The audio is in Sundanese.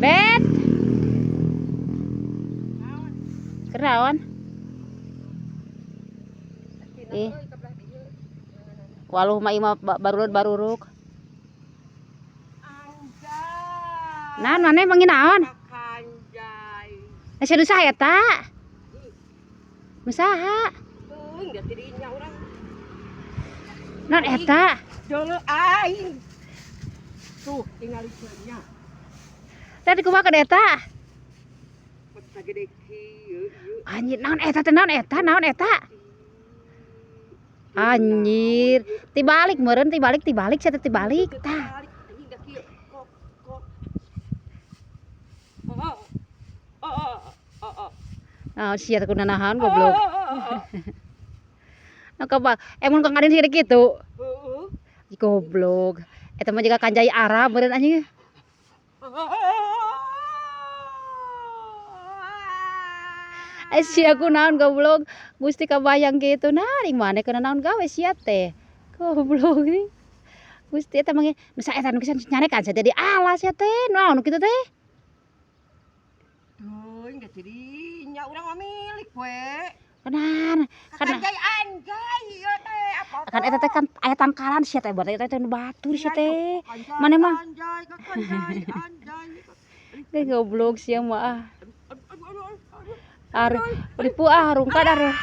Bet. Kerawan. Ih. Waluh mah imah barurut baruruk. Anjay. Naon maneh manggih naon? Kanjai. Eh sia nu saha eta? Nu saha? Teuing da tidinya urang. Naon eta? Deuleu aing. Tuh tinggal nya. Tadi kumaha ka eta? Sagede kieu ieu. Anjir, naon eta teh, naon eta, naon eta? Anjir, tibalik meureun, tibalik, tibalik sia teh, tibalik tah. Anjing da kieu. Kok kok. Oh. Oh. Oh. Oh. Naon sia teh kunanahan, goblok. Nah, kaba, mun Kang Adin siga kitu. Heeh. Goblok. Eta mah jiga kanjai Arab meureun, anjing. Eh sia kunaon, goblok? Gusti, kabayang kitu nah ring maneh kana naon gawe sia teh. Goblok nih. Gusti, eta mah nu saeta nu bisa nyarekan sia teh di alas sia teh. Naon nu kitu teh? Teuing da tidinya urang mah milik we. Kanan, kana Kanjai anjay ieu teh apa? Kan eta teh kan aya tangkalan sia teh, berarti eta teh nu batur sia teh. Maneh mah Anjay, anjay, anjay. Geus, goblok sia mah ah. Aduh, aduh, aduh, aduh. Ar, ripu ah, rungkad ar.